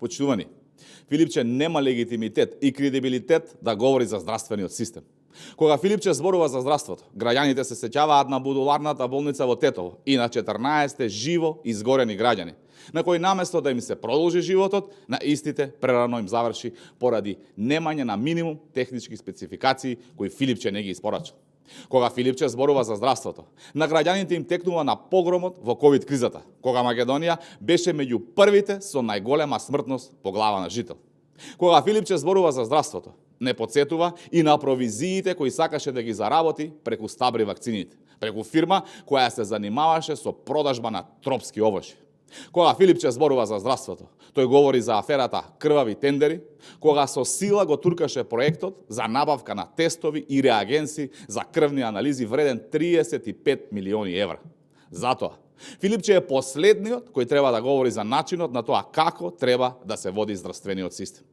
Почитувани, Филипче нема легитимитет и кредибилитет да говори за здравствениот систем. Кога Филипче зборува за здравството, граѓаните се сеќаваат на будуларната болница во Тетово и на 14 живо изгорени граѓани, на кои наместо да им се продолжи животот, на истите прерано им заврши поради немање на минимум технички спецификации кои Филипче не ги испорача. Кога Филипче зборува за здравството, на граѓаните им текнува на погромот во ковид кризата, кога Македонија беше меѓу првите со најголема смртност по глава на жител. Кога Филипче зборува за здравството, не подсетува и на провизиите кои сакаше да ги заработи преку Стабри вакцините, преку фирма која се занимаваше со продажба на тропски овошје. Кога Филипче зборува за здравството, тој говори за аферата крвави тендери, кога со сила го туркаше проектот за набавка на тестови и реагенси за крвни анализи вреден 35 милиони евра. Затоа, Филипче е последниот кој треба да говори за начинот на тоа како треба да се води здравствениот систем.